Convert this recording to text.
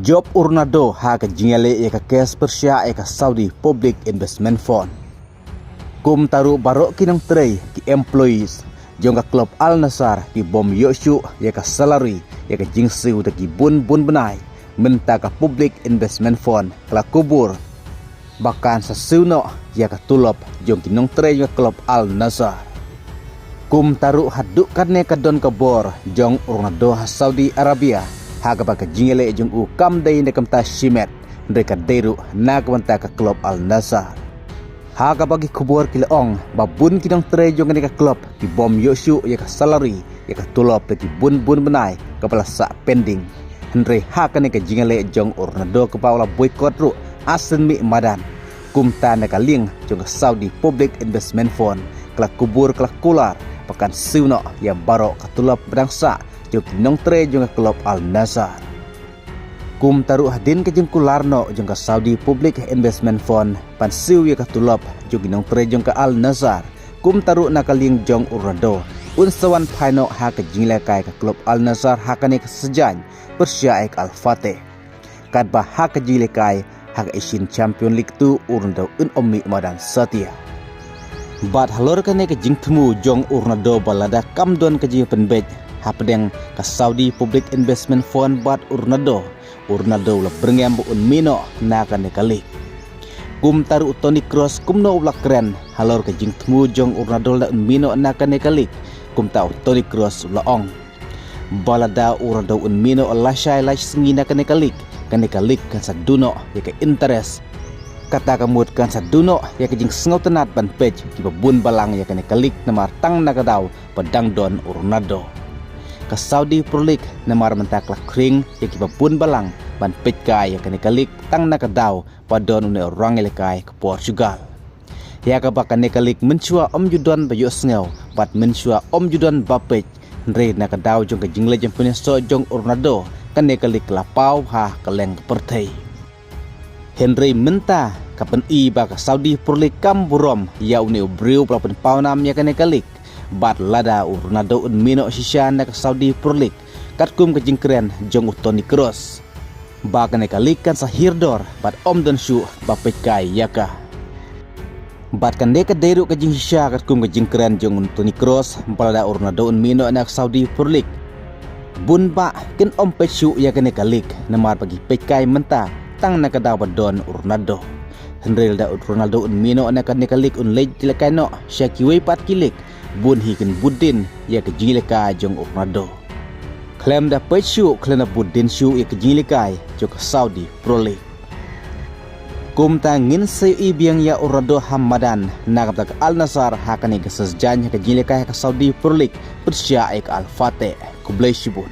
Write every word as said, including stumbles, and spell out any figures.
Jop u Ronaldo ha ka jingïaleh ïa ka kes pyrshah ïa ka Saudi Public Investment Fund. Kumta ruh baroh ki nongtrei, ki employees jong ka klub Al Nassr ki bym ïoh shuh ïa ka salary, ïa ka jingsiew da ki bun bun bnai, mynta ka Public Investment Fund ka la kubur ba kan sa siew noh ïa ka tulop jong ki nongtrei jong ka klub Al Nassr. Kumta ruh haduh katne ka don ka bor jong u Ronaldo ha Saudi Arabia, ha kaba ka jingïaleh jong u kam dei na ka bynta shimet, hynrei ka dei ruh na ka bynta ka klub Al Nassr. Ha kaba ki khubor ki la ong ba bun ki nongtrei jong kane ka klub ki bym ïoh shuh ïa ka salary, ïa ka tulop da ki bun bun bnai kaba la sah pending. Hynrei ha kane ka jingïaleh jong u Ronaldo kaba u la boycott ruh, ha sien mih madan, kumta na ka liang jong ka Saudi Public Investment Fund ka la kubur, ka la kular ba kan siew noh ïa baroh ka tulop ba dang sah jong ki nongtrei jong ka klub Al Nassr. Kumta ruh hadien ka jingkular noh jong ka Saudi Public Investment Fund ban siew ïa ka tulop jong ki nongtrei jong ka Al Nassr, kumta ruh na ka liang jong u Ronaldo, un sa wan phai noh ha ka jingïalehkai ka klub Al Nassr ha kane ka saitjaiñ pyrshah ïa ka Al Fateh. Katba ha ka jingïalehkai ha ka Asian Champion League tu u Ronaldo un ym mih madan satia. Bad halor kane ka jingthmu jong u Ronaldo ba lada kam don ka jingpynbeit hapdeng ka Saudi Public Investment Fund bad u Ronaldo, u Ronaldo u la byrngem ba un mih noh na kane ka league. Kumta ruh u Toni Kroos kumno u la kren halor ka jingthmu jong u Ronaldo lada un mih noh na kane ka league. Kumta u Toni Kroos u la ong ba lada u Ronaldo un mih noh lashai lashisngi na kane ka league, kane ka league kan sa duh noh ïa ka interest. Kata ka mut kan sa duh noh ïa ka jingsngewtynnad ban peit kiba bun balang ïa kane ka league namar tang na ka daw ba dang don u Ronaldo. Ka Saudi Pro League namar mynta ka la khring ïa kiba bun balang ban peit kai ïa kane ka league tang na ka daw ba don une u rangïalehkai ka Portugal. Ïa kaba kane ka league mynshuwa ym ju don ba ïohsngew bad mynshuwa ym ju don ba peit, hynrei na ka daw jong ka jingleit jingpynïasoh jong u Ronaldo, kane ka league ka la paw ha ka leng ka pyrthei. Hynrei mynta ka pyni ba ka Saudi Pro League kam burom ïa une u briew ba la pynpaw nam ïa kane ka league. Bad lada u Ronaldo un mih noh shisha na ka Saudi Pro League, katkum ka jingkren jong u Toni Kroos, ba kane ka league kan sa hiar dor bad ym don shuh ba peit kai ïa ka. Bad kane ka dei ruh ka jingshisha katkum ka jingkren jong u Toni Kroos ba lada u Ronaldo un mih noh na ka Saudi Pro League, bun bah kin ym peit shuh ïa kane ka league namar ba ki peit kai mynta tang na ka daw ba don u Ronaldo. Hynrei lada u Ronaldo un mih noh na kane ka league, un leit ïalehkai noh sha kiwei pat ki league, bun hi kin bud dien ïa ka jingïalehkai jong u Ronaldo. Khlem da peit shuh, khlem da bud dien shuh ïa ka jingïalehkai jong ka Saudi Pro League. Kumta ngin sa ïohi biang ïa u Ronaldo ha madan na ka bynta ka Al Nassr ha kane ka saitjaiñ ha ka jingïalehkai ha ka Saudi Pro League pyrshah ïa ka Al Fateh. Khublei shibun.